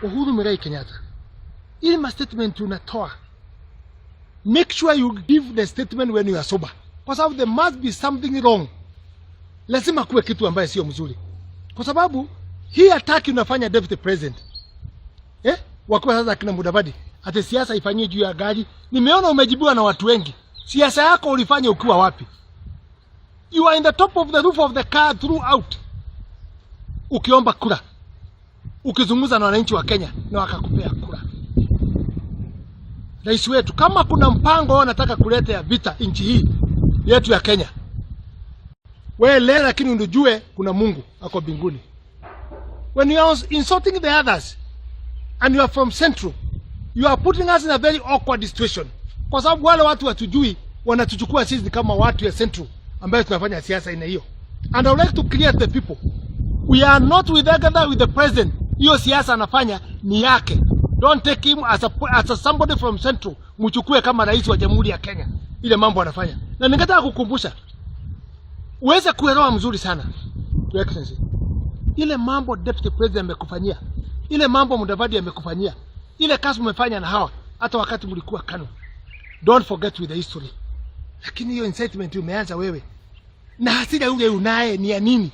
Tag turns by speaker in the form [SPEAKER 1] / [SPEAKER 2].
[SPEAKER 1] Uhuru Muigai Kenyatta, ile ma statement unatoa, make sure you give the statement when you are sober, kwa sababu there must be something wrong. Lazima kuwe kitu ambaye sio mzuri, kwa sababu hii attack unafanya deputy president, eh, wakiwa sasa akina Mudavadi, ati siasa ifanyie juu ya gari. Nimeona umejibiwa na watu wengi. Siasa yako ulifanya ukiwa wapi? You are in the top of the roof of the car throughout, ukiomba kura, ukizungumza na wananchi wa Kenya na wakakupea kura. Rais wetu, kama kuna mpango wao wanataka kuleta ya vita nchi hii yetu ya Kenya, wewe leo, lakini ujue kuna Mungu ako mbinguni. When you are insulting the others and you are from Central, you are putting us in a very awkward situation, kwa sababu wale watu watujui, wanatuchukua sisi kama watu ya Central ambayo tunafanya siasa aina hiyo. And I would like to clear the people, we are not with together with the president. Hiyo siasa anafanya ni yake. Don't take him as a somebody from Central, mchukue kama rais wa Jamhuri ya Kenya, ile mambo anafanya. Na ningetaka kukumbusha uweze kuelewa mzuri sana, Your Excellency, ile mambo deputy president amekufanyia, ile mambo Mudavadi amekufanyia, ile kazi umefanya na hawa hata wakati mlikuwa KANU. Don't forget with the history. Lakini hiyo incitement umeanza wewe na hasira ule unaye ni ya nini?